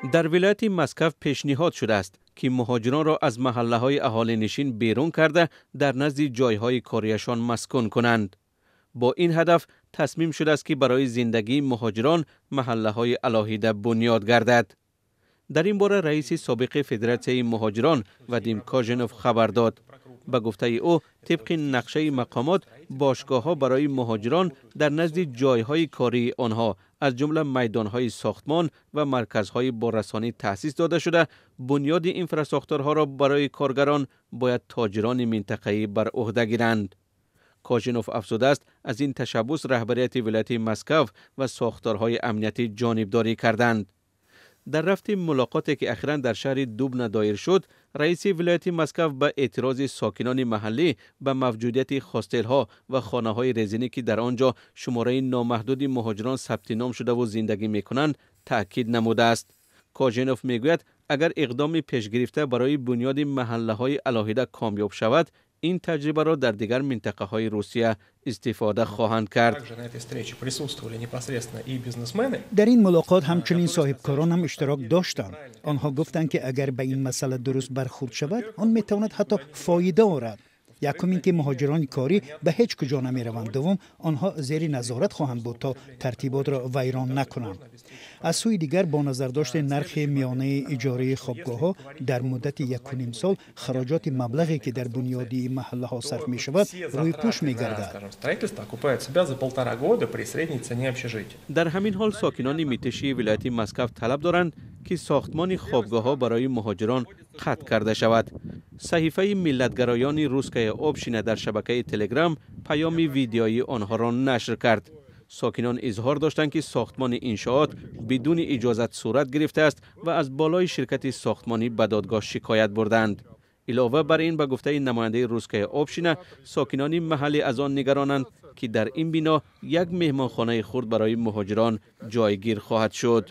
Дар вилояти Москва пешниҳод шудааст, ки муҳоҷиронро аз маҳаллаҳои аҳолинишин берун карда, дар назди ҷойҳои кориашон маскун кунанд. Бо ин ҳадаф тасмим шудааст, ки барои зиндагии муҳоҷирон маҳаллаҳои алоҳида бунёд гардад. Дар ин бора раиси собиқи Федератсияи муҳоҷирон Вадим Кожинов хабар дод. Ба гуфтаи ӯ, тибқи нақшаи мақомот, бошгоҳҳо барои муҳоҷирон дар назди ҷойҳои кории онҳо, аз ҷумла майдонҳои сохтмон ва марказҳои боррасонӣ таъсис дода шуда, бунёди инфрасохторҳоро барои коргарон бояд тоҷирони минтақавӣ бар уҳда гиранд. Кожинов афзудааст, аз ин ташаббус раҳбарияти вилояти Москва ва сохторҳои амниятӣ ҷонибдорӣ карданд. Дар рафти мулоқоте, ки ахиран дар шаҳри Дубна доир шуд, раиси вилояти Москва ба эътирози сокинони маҳаллӣ ба мавҷудияти хостелҳо ва хонаҳои резинӣ, ки дар он ҷо шумораи номаҳдуди муҳоҷирон сабти ном шудаву зиндагӣ мекунанд, таъкид намудааст. Кожинов мегӯяд, агар иқдоми пешгирифта барои бунёди маҳаллаҳои алоҳида комёб шавад, ин таҷрибаро дар дигар минтақаҳои Русия истифода хоҳанд кард. Дар ин мулоқот ҳамчунин соҳибкорон ҳам иштирок доштанд. Онҳо гуфтанд, ки агар ба ин масъала дуруст бархӯрд шавад, он метавонад ҳатто фоида орад. Якум ин ки муҳоҷирони корӣ ба ҳеҷ куҷо намераванд. Дуввум, онҳо зери назорат хоҳанд буд, то тартиботро вайрон накунанд. Аз сӯи дигар, бо назардошти нархи миёнаи иҷораи хобгоҳҳо, дар муддати 1,5 сол хароҷоти маблағе, ки дар бунёди маҳаллаҳо сарф мешавад, рӯйпӯш мегардад. Дар ҳамин ҳол, сокинони Митишии вилояти Москав талаб доранд, ки сохтмони хобгоҳҳо барои муҳоҷирон қатъ карда шавад. Саҳифаи миллатгароёни «Русская община» дар шабакаи Телеграм паёми видеоии онҳоро нашр кард. Сокинон изҳор доштанд, ки сохтмони иншоот бидуни иҷозат сурат гирифтааст ва аз болои ширкати сохтмонӣ ба додгоҳ шикоят бурданд. Илова бар ин, ба гуфтаи намояндаи «Русская община», сокинони маҳаллӣ аз он нигаронанд, ки дар ин бино як меҳмонхонаи хурд барои муҳоҷирон ҷойгир хоҳад шуд.